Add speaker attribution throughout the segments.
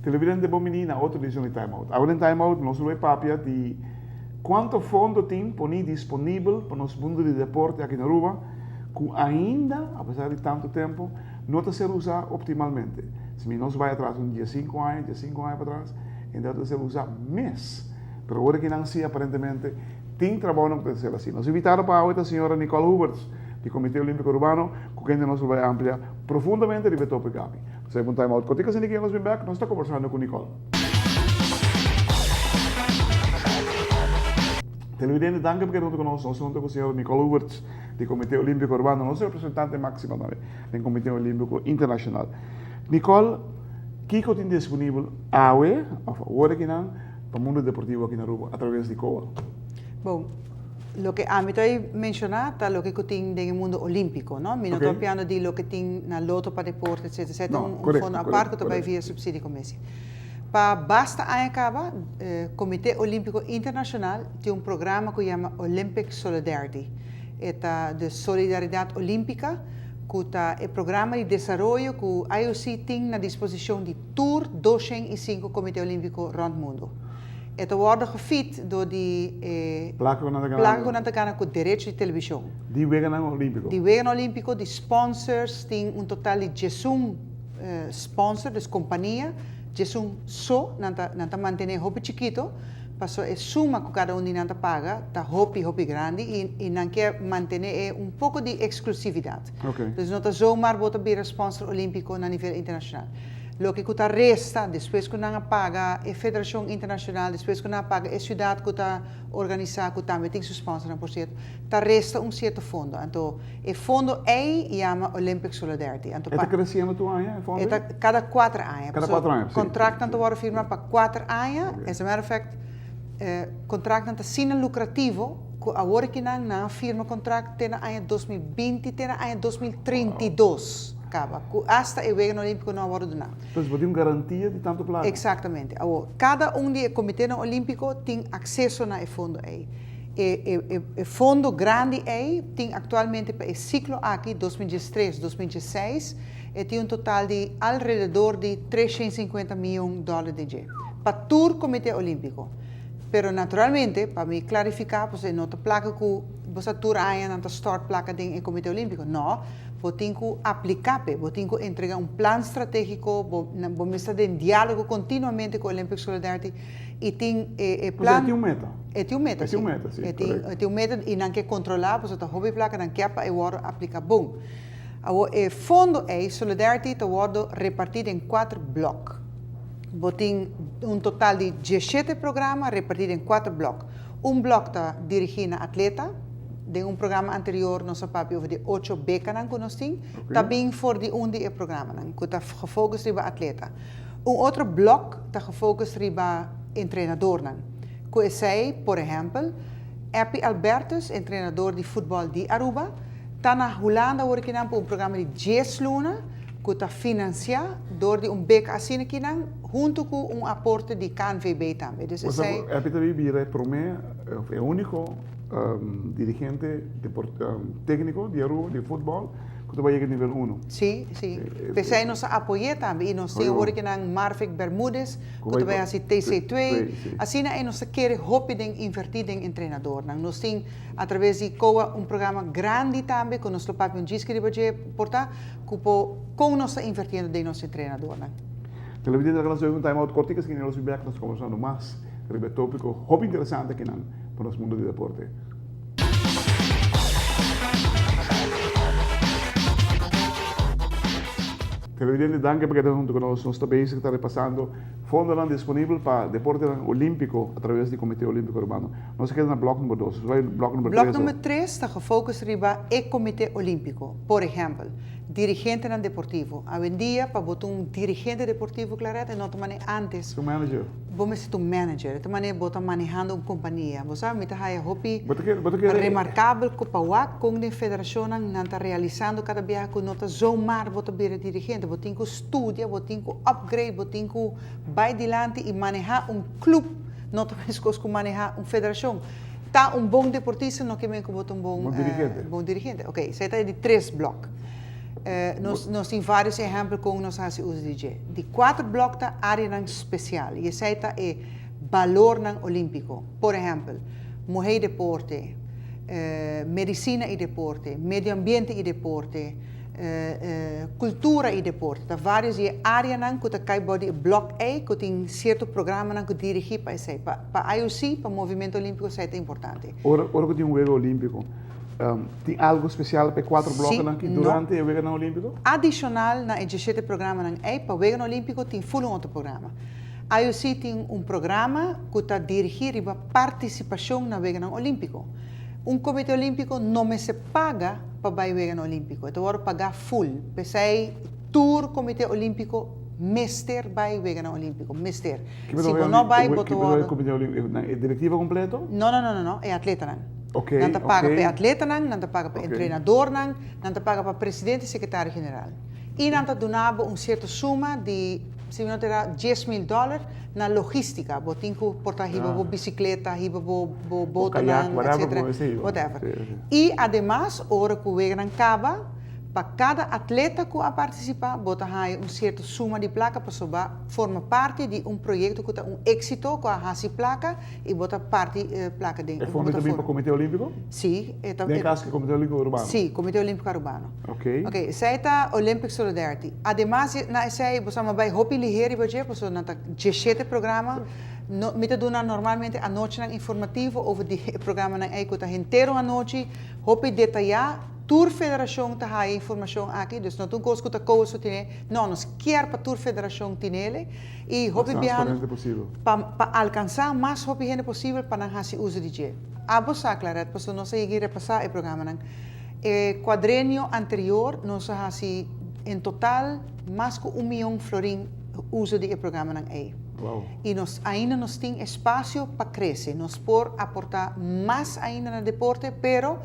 Speaker 1: Televidente bon bini na otro edicion di Time Out. Awe den Time Out nos lo bay papia di cuanto fondo tin poni disponibel pa nos mundo di deporte aki na Aruba cu ainda, a pesar di tanto tempo, no ta ser usa optimalmente. Si mi nos bay atras un diesinco aña, diesinco aña patras, ainda no ta ser usa mes. Pero ora ki nan si aparentemente tin trabounan ku ta ser asina. Nos invitado pa awe ta señora Nicole Huberts di Comité Olímpico Arubano ku kende nos lo bay amplia profundamente riba e topic aki. Nos a un time out kortico asina ki nos bin bek nos ta kombersando ku Nicole. Televidente danki pa keda huntu ku nos. Nos huntu ku señora Nicole Huberts di Comité Olímpico Arubano, nos representante máximo tambe den Comité Olímpico Internacional. Nicole, kiko tin disponibel awe of awor akinan pa mundo deportivo aki na Aruba a traves di COA?
Speaker 2: Bon, loke ami ta menciona ta loke cu tin den e mundo olimpico, no? Mi no ta papiando di loke tin na Loto pa deporte, etcetera, etcetera, un fondo apart cu ta bay via subsidiecommissie. Pa basta aña caba, Comite Olimpico Internacional tin un programa cu yama Olympic Solidarity. E ta de Solidaridad Olimpica, cu ta e programa di desaroyo cu IOC tin na disposicion di tur 205 Comite Olimpico rond mundo. E ta wordo gefit door di e
Speaker 1: Placa cu nan ta gana.
Speaker 2: placa cu nan ta gana cu derecho di television.
Speaker 1: Di Weganan Olimpico.
Speaker 2: Di Weganan Olimpico, di sponsors, tin un total di 11 sponsor, dus compania, 11 so nan ta nan ta mantene hopi chikito, paso e suma cu cada un di nan ta paga ta hopi hopi grandi y y nan kier mantene e un poco di exclusividad. Dus no ta zomaar bo ta bira sponsor Olimpico na nivel internacional. Loke ku ta resta despues ku nan a paga e federashon internashonal, despues ku nan a paga e siudat ku ta organisá, ku tambe tin su sponsornan por sierto, ta resta un sierto fondo. Anto e fondo ei yama Olympic Solidarity. Anto
Speaker 1: E ta kresiendo tur aña e fondo
Speaker 2: ei? E ta kada kuater aña.
Speaker 1: Kada kuater aña, si.
Speaker 2: Kontraktnan ta wòrdu firmá pa kuater aña. As a matter of fact, kontraktnan ta asina lukrativo ku awor aki nan nan a firma kontrakt te na aña 2020 te na aña 2032. Caba cu hasta e Weganan Olimpico no a wordo duna.
Speaker 1: Entonces bo tin un garantia di tanto placa.
Speaker 2: Exactamente. Awor, cada un di e comitenan olimpico tin acceso na e fondo ey. E, e, e, e fondo grandi ey tin actualmente pa e ciclo aki, 2013, 2016, e tin un total di alrededor di 350 miyon dollar den dje. Pa tur comite olimpico. Pero naturalmente, pa mi clarifica, pues e no ta placa cu bo sa tur aña nan ta stort placa den e comite olimpico. No. Bo tin ku apliká p'e, bo tin ku entregá un plan stratégiko, bo bo mester den diálogo kontinuamente ku Olympic Solidarity i tin e e plan.
Speaker 1: E tin un meta.
Speaker 2: E tin un meta,
Speaker 1: si. E tin un meta, si, korekto.
Speaker 2: E tin un meta i nan ke kontrolá pasobra ta hopi plaka nan ke pa e wòrdu apliká bon. Awor e fondo ei, Solidarity, ta wòrdu repartí den kuater blòk. Bo tin un total di diesshete programa repartí den kuater blòk. Un blòk ta dirigí na atleta. Den un programa anterior nos a papia over di ocho bekanan ku nos tin, ta bin for di un di e programanan ku ta gefocus riba atleta. Un otro blok ta gefocus riba entrenadornan. Ku esei, por ehèmpel, Eppie Albertus, entrenador di futbòl di Aruba, ta na Hulanda awor kinan pa un programa di dies luna ku ta finansiá dor di un beka asina kinan huntu ku un aporte di KNVB tambe. Dus esei.
Speaker 1: Eppie ta bira e promé òf e úniko dirigente tékniko di Aruba di futbòl ku ta bai yega nivel uno.
Speaker 2: Sí, sí. P'esei nos a apoy'é tambe i nos tin awor kinan Marvick Bermudez ku ta bai hasi TC twee. Asina ei nos ta kere hopi den invertí den entrenadornan. Nos tin atraves di COA un programa grandi tambe ku nos lo papia un djiski riba dje por ta ku por kon nos ta invertiendo den nos entrenadornan.
Speaker 1: Televidente ta kla un time out kortiko esaki nos bek nos kombersando mas riba e topiko hopi interesante akinan pa nos mundo di deporte. Televidente danki pa keda huntu ku nos. Nos ta bezig ta repasando fondonan disponibel pa deportenan olímpiko a traves di Komité Olímpiko Arubano. Nos a keda na blòk number dos. Nos bai blòk number
Speaker 2: tres. Blòk number tres ta gefocus riba e Komité Olímpiko. Por ehèmpel, dirigentenan deportivo. Awendia pa bo ta un dirigente deportivo Claret e no ta manera antes.
Speaker 1: Un manager.
Speaker 2: Bo mester ta un manager. E ta manera bo ta manehando un kompania. Bo sa mi ta haya hopi
Speaker 1: Bo ta kere, bo ta kere.
Speaker 2: remarkabel ku pa wak kon den federashonnan nan ta realisando kada biaha ku no ta zomaar bo ta bira dirigente. Bo tin ku studia, bo tin ku upgrade, bo tin ku bai dilanti i manehá un klup no ta meskos ku manehá un federashon. Ta un bon deportista no ke men ku bo ta un bon
Speaker 1: Bon dirigente.
Speaker 2: bon dirigente. Ok, esei ta e di tres blòk. Nos nos tin vários ehèmpel kon nos a hasi uso di dje. Di kuater blòk ta áreanan spesial i esei ta e balornan olímpiko. Por ehèmpel, muhé i deporte, medisina i deporte, medio ambiente i deporte, Kultura i deporte ta vários di e áreanan ku ta kai bou di e blòk ei ku tin sierto programanan ku dirigí pa esei. Pa pa IOC, pa Movimento Olímpiko esei ta importante.
Speaker 1: Ora ora ku tin un wega olímpiko, tin algu spesial pa e kuater
Speaker 2: Sí,
Speaker 1: blòkenan aki
Speaker 2: no.
Speaker 1: durante e weganan olímpiko?
Speaker 2: Adishonal na e diesshete programanan ei, pa weganan olímpiko tin ful un otro programa. IOC tin un programa ku ta dirigí riba partisipashon na weganan olímpiko. Un Komité Olímpiko no mester paga pa bai Weganan Olímpiko. E ta wòrdu pagá ful. P'esei tur Komité Olímpiko mester bai Weganan Olímpiko. Mester. Si bo no bai, bo ta wòrdu.
Speaker 1: Komité Olímpiko, nan e direktiva kompleto?
Speaker 2: No, no, no, no, no, e atletanan.
Speaker 1: Ok,
Speaker 2: Nan ta paga
Speaker 1: ok.
Speaker 2: pa e atletanan, nan ta paga pa e
Speaker 1: Ok.
Speaker 2: entrenadornan, nan ta paga pa presidente i sekretario general. I nan ta duna bo un sierto suma di, si mi no ta erá, 10,000 dòler na logística. Bo tin ku por ta hiba bo bisikleta, hiba bo bo
Speaker 1: Bo kayak,
Speaker 2: botonan,
Speaker 1: whatever
Speaker 2: etcetera,
Speaker 1: bo mester hiba.
Speaker 2: whatever.
Speaker 1: Sí, sí.
Speaker 2: I ademas ora ku weganan kaba, pa kada atleta ku a partisipá bo ta haña un sierto suma di plaka pasobra bo a forma parti di un proyekto ku ta un éksito, ku a hasi plaka i bo ta parti plaka den,
Speaker 1: E
Speaker 2: bo
Speaker 1: fondo
Speaker 2: ta
Speaker 1: ta bin pa
Speaker 2: forma.
Speaker 1: Komité Olímpiko?
Speaker 2: Sí, e ta.
Speaker 1: Den e kaso ku Komité Olímpiko Arubano?
Speaker 2: Sí, Komité Olímpiko Arubano.
Speaker 1: Ok.
Speaker 2: Ok, esei ta Olympic Solidarity. Ademas di na esei bo sa mi a bai hopi liher riba dje pasobra nan ta diesshete programa. No, mi ta duna normalmente anochinan informativo over di e programanan ei ku ta henter un anochi, hopi detayá. Tur federashon ta haya informashon aki, dus no ta un kos ku ta koos so tine. No, nos kier pa tur federashon tinele i
Speaker 1: Mas
Speaker 2: hopi biaha
Speaker 1: transparente posibel.
Speaker 2: pa pa alkansá mas hopi hende posibel pa nan hasi uso di dje. Abo sa, Claret, pasobra nos a yega repasá e programanan. E kuadrenio anterior nos a hasi en total mas ku un mion florin uso di e programanan ei.
Speaker 1: Wow.
Speaker 2: I nos ainda nos tin espasio pa krese. Nos por aportá mas ainda na deporte, pero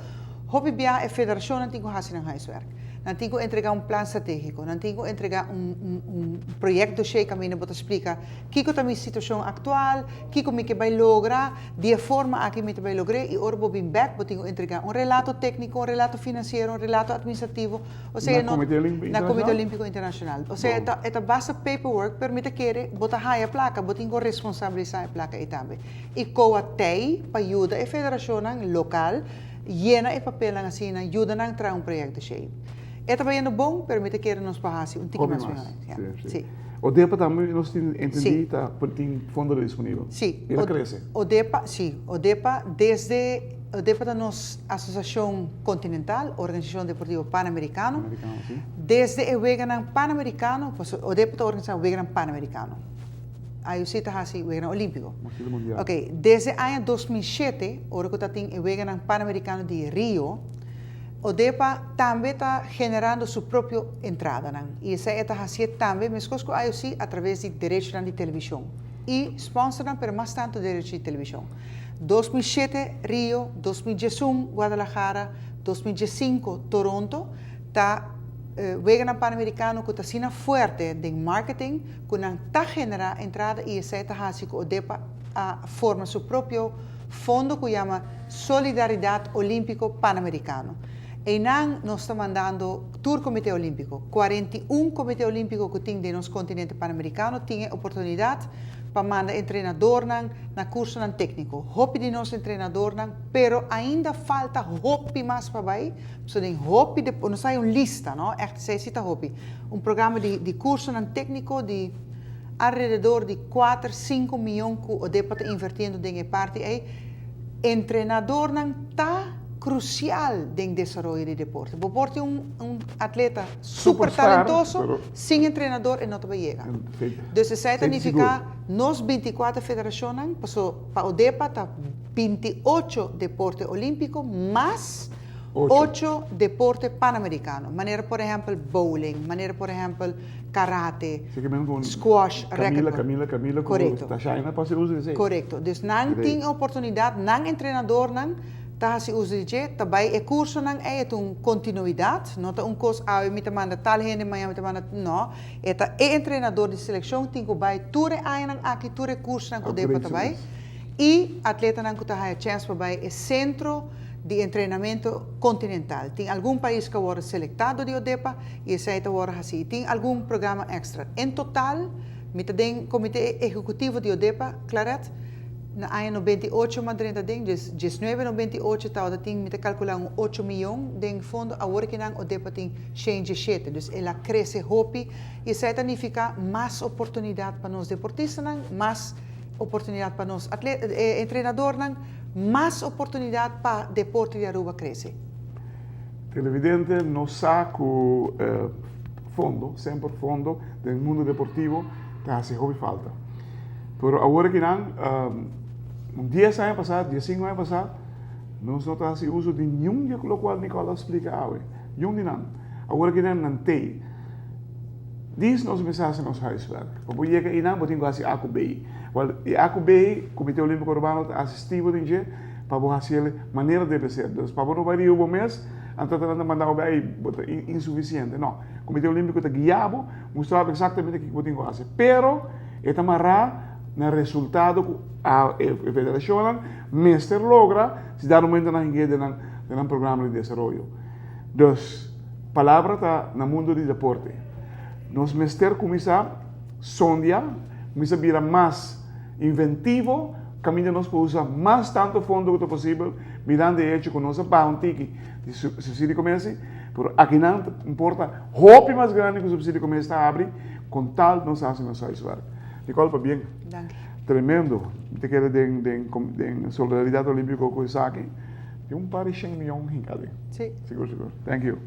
Speaker 2: hopi bia e federashonnan tin ku hasi nan huiswerk. Nan tin ku entregá un plan stratégiko, nan tin ku entregá un un un proyektdossier kaminda bo ta splika kiko ta mi situashon aktual, kiko mi ke bai logra, Di e forma aki mi ta bai logr'é i ora bo bin bèk bo tin ku entregá un relato tékniko, un relato finansiero, un relato atministrativo, osea
Speaker 1: Na
Speaker 2: no
Speaker 1: Komité Olímpiko
Speaker 2: na Komité
Speaker 1: Internashonal?
Speaker 2: Olímpiko Internashonal. Osea e
Speaker 1: Bon.
Speaker 2: ta e ta basta paperwork pero mi ta kere bo ta haya plaka, bo tin ku responsabilisá e plaka ei tambe. I koa tei pa yuda e federashonnan lokal yena e papelnan asina, yuda nan traha un proyekto shei. E ta bayendo bon pero mi ta kere nos por hasi un tiki
Speaker 1: Hopi
Speaker 2: mas
Speaker 1: mas.
Speaker 2: mihó. Ya,
Speaker 1: Sí, sí.
Speaker 2: sí.
Speaker 1: Odepa tambe nos tin entendí
Speaker 2: Sí.
Speaker 1: ta por tin fondo disponibel.
Speaker 2: Sí.
Speaker 1: El a crece.
Speaker 2: Odepa, sí. Odepa desde, Odepa ta nos asociacion continental, Organisacion Deportivo Panamericano.
Speaker 1: Panamericano, sí.
Speaker 2: Desde e weganan Panamericano, pues Odepa ta organisa weganan Panamericano. IOC ta haci weganan Olimpico.
Speaker 1: Mochila Mundial.
Speaker 2: Ok, desde aña 2007, ora cu ta tin e weganan Panamericano di Rio, Odepa tambe ta generando su propio entradanan y esey e ta hacié tambe mescos cu IOC a traves di derechonan di television y sponsornan pero mas tanto derecho di television. 2007 Rio, 2011 Guadalajara, 2015 Toronto ta weganan Panamericano cu ta asina fuerte den marketing cu nan ta genera entrada y esey ta haci cu Odepa a forma su propio fondo cu yama Solidaridad Olimpico Panamericano. Einan nos ta mandando tur Comité Olimpico. 41 Comité Olimpico cu tin den nos continente Panamericano tin e oportunidad pa manda entrenadornan na cursonan tecnico. Hopi di nos entrenadornan, pero ainda falta hopi mas pa bay, pasobra den hopi de, nos hay un lista, no, echt esey si ta hopi, un programa di di cursonan tecnico di alrededor di cuater, cinco miyon cu Odepa ta invertiendo den e parti ey. Entrenadornan ta crucial den desaroyo di deporte. Bo por tin un un atleta super talentoso, sin entrenador e no ta bay yega. Dus esey ta nifica nos 24 federacionnan, paso pa Odepa ta 28 deporte olimpico mas. Ocho deporte panamericano, manera por ehempel bowling, manera por ehempel karate, squash,
Speaker 1: racquetball. Camila, Camila, Camila,
Speaker 2: Correcto.
Speaker 1: Tashaina pa haci uso di esey.
Speaker 2: Correcto. Dus nan tin e oportunidad, nan entrenadornan ta haci uso di dje, ta bay e cursonan ey, e ta un continuidad, no ta un cos awe mi ta manda tal hende, mañana mi ta manda, no, e ta e entrenador di seleccion tin cu bay tur e añanan aki, tur e cursonan cu Depa ta bay, y atletanan cu ta haya chance pa bay e centro di entrenamento continental. Tin algun pais cu a wordo selecta dor di ODEPA y esey ta wordo haci. Y tin algun programa extra. En total, mi ta den comite ehecutivo di ODEPA, Claret, na aña 98 m'a drenta den, djes 19 98 tabata tin, mi ta calcula un ocho miyon den fondo, awor kinan ODEPA tin shen 17. Dus el a crece hopi y esey ta nifica mas oportunidad pa nos deportistanan, mas oportunidad pa nos entrenadornan, Mas oportunidad pa deporte di Aruba crece.
Speaker 1: Televidente nos sa cu fondo, semper fondo den mundo deportivo ta haci hopi falta. Pero awor akinan, un dies aña pasa, diesinco aña pasa, nos no ta haci uso di niun di locual Nicole a splica awe. Niun di nan. Awor akinan nan tey. Dis nos mester haci nos huiswerk. Pa bo yega einan bo tin cu haci A cu B. Wel, e A cu B, Comité Olimpico Arubano ta asisti bo den dje pa bo haci el manera debe ser. Dus pa bo no bai riba bo mes, anto ta nan ta manda bo bai, ay, bo ta insuficiente. No, Comité Olimpico ta guia bo, mustra bo exactamente kico bo tin cu haci. Pero e ta mará na resultado cu a e federacionnan mester logra si dado momento nan hing'e den nan den nan programa di desaroyo. Dus. Palabra ta na mundo di deporte. Nos mester cuminsa sondia, cuminsa bira mas inventivo, caminda nos por usa mas tanto fondo cu ta posibel, mirando e hecho cu nos a baha un tiki di subsidio comerci, pero akinan ta un porta hopi mas grandi cu subsidio comerci ta habri, con tal nos haci nos huiswerk. Nicole, pabien.
Speaker 2: Danki.
Speaker 1: Tremendo. Mi ta kere den den Solidaridad Olimpico cu esaki. Tin un par di shen miyon hinca den.
Speaker 2: Sí.
Speaker 1: Sigur, sigur. Thank you.